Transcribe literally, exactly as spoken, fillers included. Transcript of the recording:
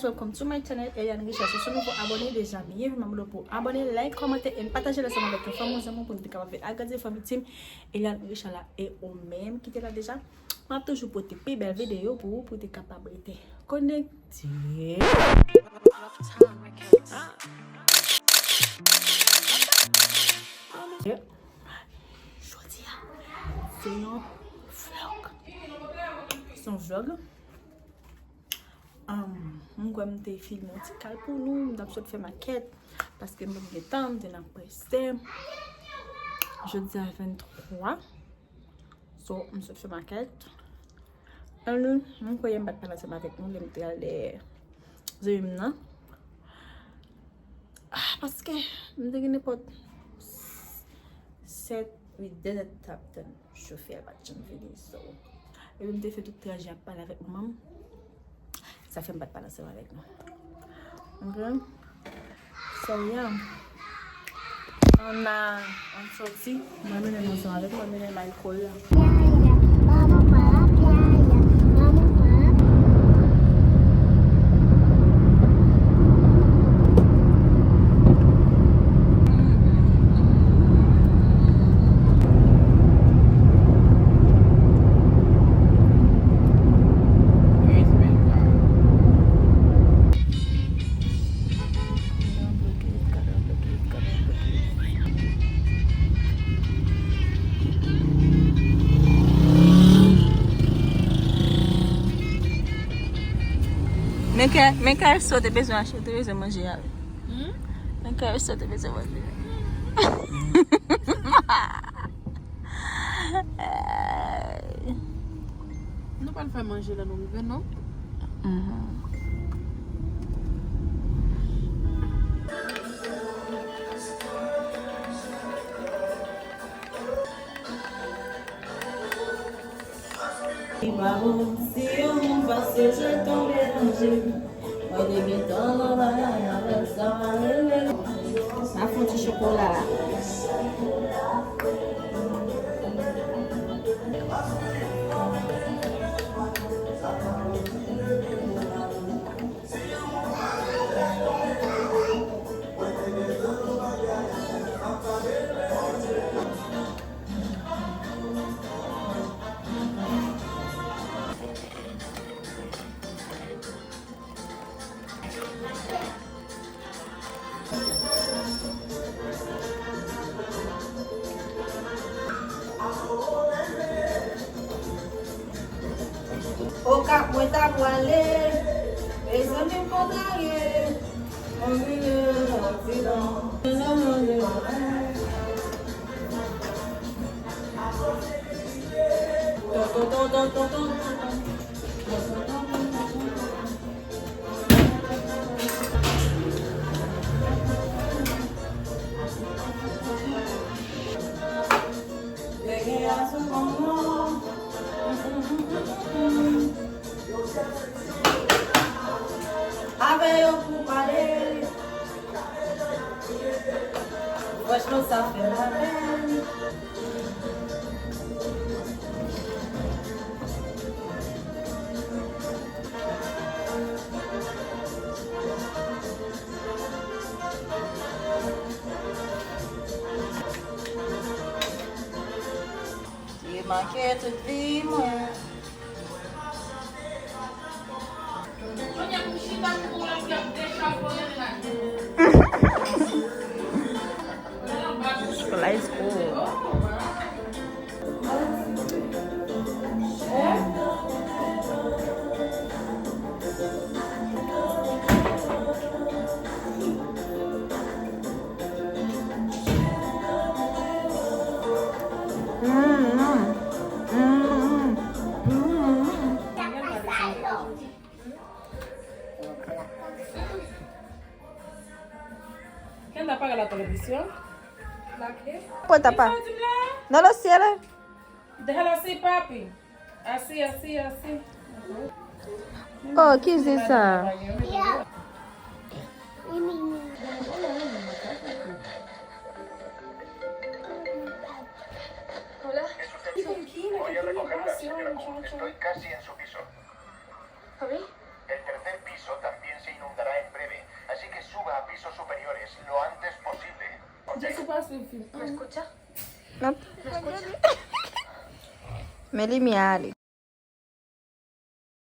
Welcome to my channel, Eliane Richard. Si w se nouvo abòne, deja byenvini, m ap mande w pou abòne, like, kòmante e pataje l ansanm avèk yon fanmi, yon zanmi pou nou te kapab fè agrandi fanmi tim Eliane Richard la. E ou menm ki te la deja, m ap toujou pote pi bèl videyo pou ou, pou w te kapab rete konekte. Jodi a, se yon vlog. Se yon vlog. Um, m kwè m te filme yon ti kal pou nou, m t ap sot fè makèt, paske m pa t gen tan, m te nan prese. Jodi a venntwa, so, m sot fè makèt. Ann, m kwè m pa t pale ansanm avèk nou, lè m te al dèyè zanmi m nan. Ah, paske m te gen nenpòt sèt, uit, dèzè t ap tann chofè a pa t janm vini, so. Epi m te fè tout trajè ap pale avèk manman m. Sa fè m pa t pale ansanm avèk nou. Ok? So, yeah. Ann a, ann soti. Mwen mennen m ansanm avèk mwen, mennen m al kò l la. Men kè, men kè, sa w te bezwen achte, w te bezwen manje a, wi. Hmm? Men kè, sa w te bezwen manje. Nou pral fè manje lè nou rive, non? Mhm. Li pa bon si yon moun pase jete w deranje. Mwen te gentan nan bagay avèk sa, pa rele. N a fè yon ti chokola. Okap mwen ta pwale, mezanmi m kontrarye, mwen vin aksidan. Avè yo pou pale. Franchman, sa fè m lapèn. Li make tout vi mwen. Chokola is cool. Ken ta pare la televizyon? Pòt apa. Nan le cielo. Déjalo así, papi. Así, así, así. Oh, ki se sa? Hola. Tranquila, que estoy en paz, muchacho. Estoy casi en su piso. ¿Papi? El tercer piso también se inundará en breve, así que suba a pisos superiores lo antes posible. Jesi pa swiv fim. ¿Me escucha? Nap- ¿Me escucha? Men limyè ale.